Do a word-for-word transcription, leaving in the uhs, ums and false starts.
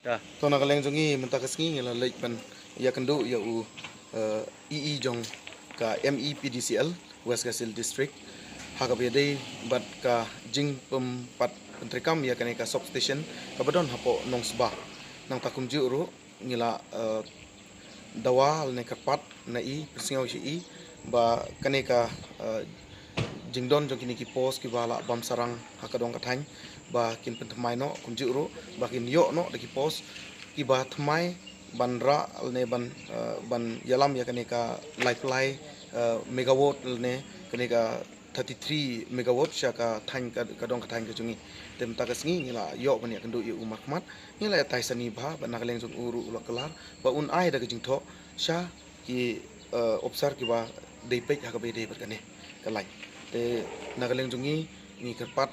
To na ka liang jong ngi mynta ka sngi ngi la leit ban ïakynduh ïa u, eh, E E jong ka M E P D C L West Khasi Hills District ha kaba ïadei bad ka jingpynpat pyntreikam ïa kane ka substation kaba don hapoh Nongsba. Nangta kumjuh ruh ngi la, eh, dawa lane kyrpad na i, pynsngew sha i ba kane ka, eh, jingdon jong kine ki post kiba la bam sarang ha ka dong ka thaiñ ba kin pynthymmai noh, kumjuh ruh ba kin ïoh noh da ki post kiba thymmai ban rah lane ban, eh, ban ïalam ïa kane ka laiphew lai, eh, megawatt lane kane ka thirty-three megawatt sha ka thaiñ ka, ka dong ka thaiñ ka jong ngi. Te mynta ka sngi ngi la ïoh ban ïakynduh ïa u markhmat, ngi la ïatai sani bha bad na ka liang jong u ruh u la kular ba un ai da ka jingthoh sha ki, eh, opsar kiba dei peit ha kaba ïadei bad kane ka lain. Te na ka liang jong ngi ngi kyrpad